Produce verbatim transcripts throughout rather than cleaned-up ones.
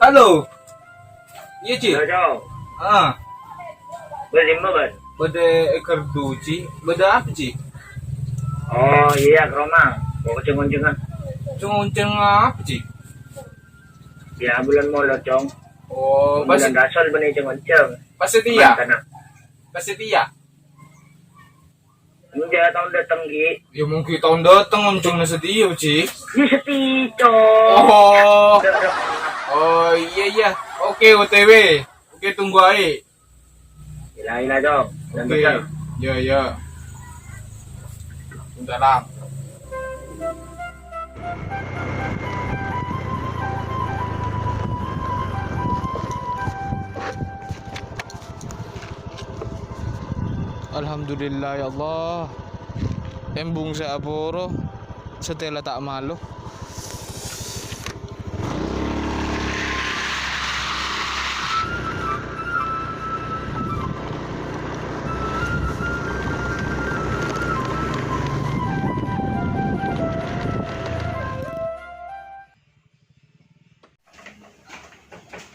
Halo. Iyâ, Ji. Halo, Cong. Ah. Bâdâ dimma, Bân? Bâdâ è ghârdhu, Ji. Bâdâ apa, Ji? Oh, iyâ, ka roma. Kok cong-oncongan? Cong-oncongan apa, Ji? Iyâ, bulân molod, Cong. Oh, pas bulân Rasol bânnè cong-oncongan. Pas satèya? Mantana. Pas satèya? Enjâ', taon dâteng, Gi. Iyâ, mon ghi' taon dâteng, oncongnga satèya, Ji. Iyâ, satèya, Cong. Oh. Dâ', dâ'. Oh, iyâ, iyâ. Oke, O T W. Oke, tunggu aè. Ila, ila, Cong. Oke. Iyâ, iyâ. Sebentar, Lang. Alhamdulillah, ya Allah. Embung sè aporo, satèla ta' malo.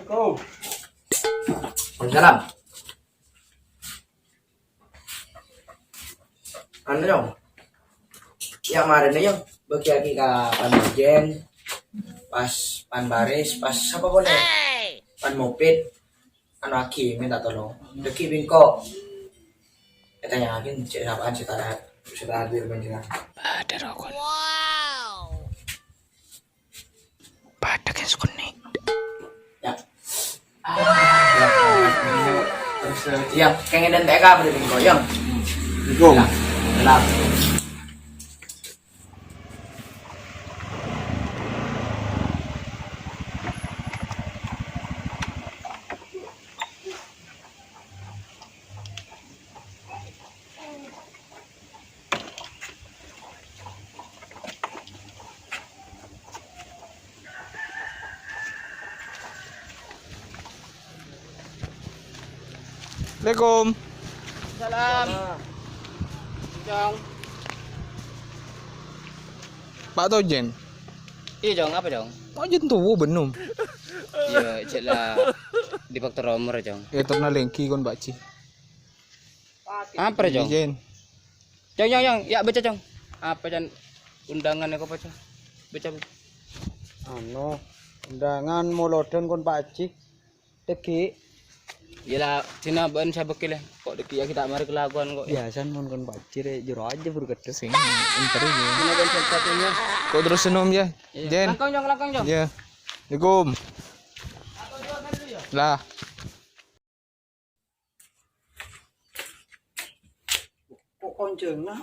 Assalamualaikum. Waalaikumsalam. Anu, Yong. Iyâ, marèna, Yong. Bâgiyaghi ka pan Jhân, pas pan Baris, pas sapa polè? Pan Mopit. Anu aghi, mènta tolong. Dâgghi' bi' engko'. Ètanya'aghi, cè' sapa'an sè ta', sè ta' hadir panjhennengngan. Padâ rokon. Padâ kèng sukun nè'. Ya. Ah, ya. Terus, eh, ya, kèngèng dan T K beri bingko, ya. Assalamualaikum. Salam. Salam. Assalamualaikum. Salam. Cong. Pak Tojen. Iyâ, Cong. Apa, Cong? Tojen tuwâ bân nom. Iyâ, jhâ' la di faktor omor, Cong. Iyâ, terna lèngghi kon, Pak Ji. Apa, Cong? Jen. Cong, Cong, Cong. Ya, baca, Cong. Apa, Cong? Undangan apa, Cong? Baca, Bu. Anu, undangan molodhân kon Pak Haji. Dâgghi'. Iyâ la, dina bân sabâkè la. Kok dâgghi' ya kita mari kelakuan kok. Biasa mon kon Pak Haji rè jero aja buru gedhe. Sing enter ya. Dina bân sabâkè. Kok terus senyum ya? Iya. Jen. Langkong, Cong, langkong, Cong. Iya. Assalamualaikum. Lah. Kok konjhângnga,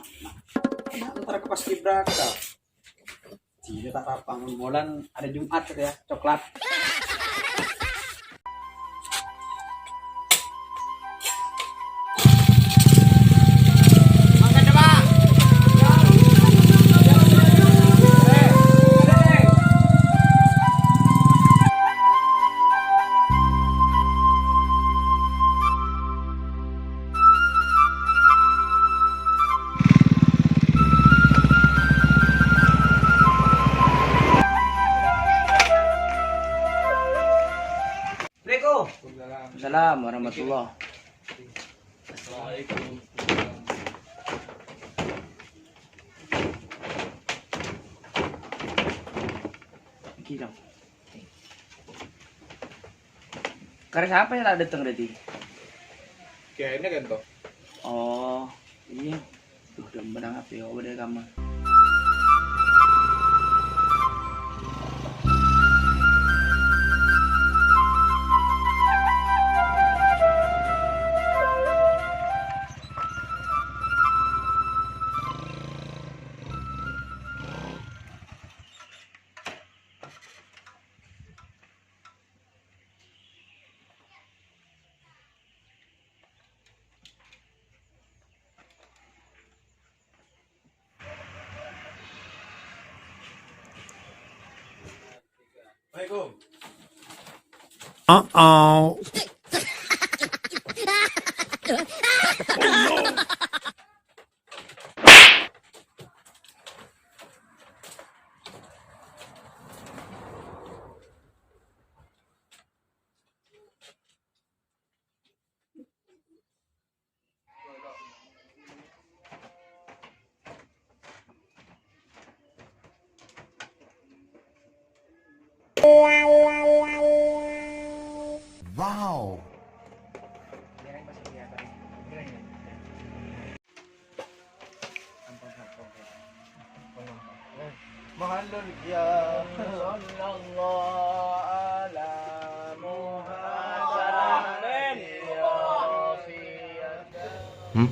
nah, entar ka paskibraka. Jhâ' ta' rapang, bulan hari Jumat gitu ya, coklat. Assalamualaikum. Waalaikumsalam warahmatullah. Assalamualaikum. Iki, Cong. Karè sapa sè ta' dâteng tadi? Kènè kan, toh? Oh, iyâ. Duh, dâ' emma nang apa ya, apa dâ' kamma. Assalamualaikum. Uh-oh. Wow. Hmm?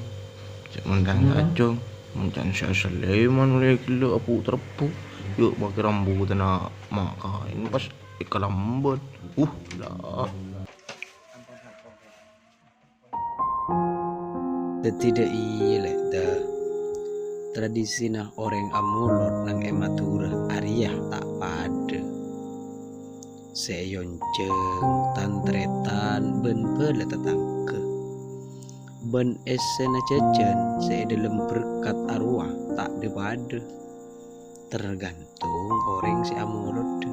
Cè' mon kan kacong, mon can sè asal lèman olè ghellâ' apu' terbhu. Yo' makè rambutanna ma' kaèn pas èkalambân. Uh, la. Dhâddhi dâ' iyâ, Lè', dâ. Tradisina orèng amolod neng è Madhurâ arèya ta' padâ. Sè èyonjhâng tan-tarètan bân bhâlâ tatangghâ. Bân èssèna jhâjhân sè è dhâlem berkat arowa ta' dhâ-padâ, tergantung orèng sè amolodhâ.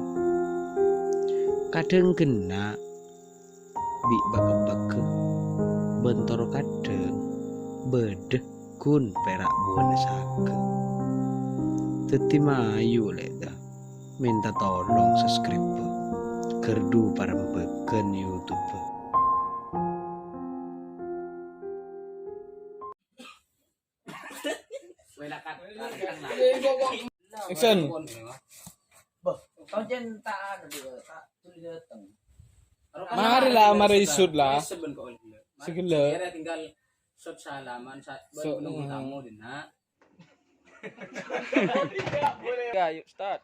Kadhâng ghenna' bi' bâk-ebbâghâ, bân toro' kadhâng bâdâ ghun pèra' buwâna saghâ. Dhâddhi mayu, Lè', dâ. Mènta tolong subscribe Gardu Parembâghân YouTube. Action. Mari lah, mari isut lah. Segala. Tinggal shot salaman, sa-, so, tamu dinna'. Ya, yuk start.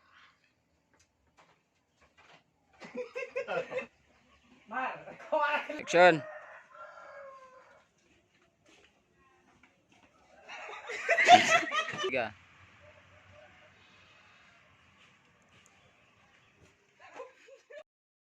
Action. Tiga.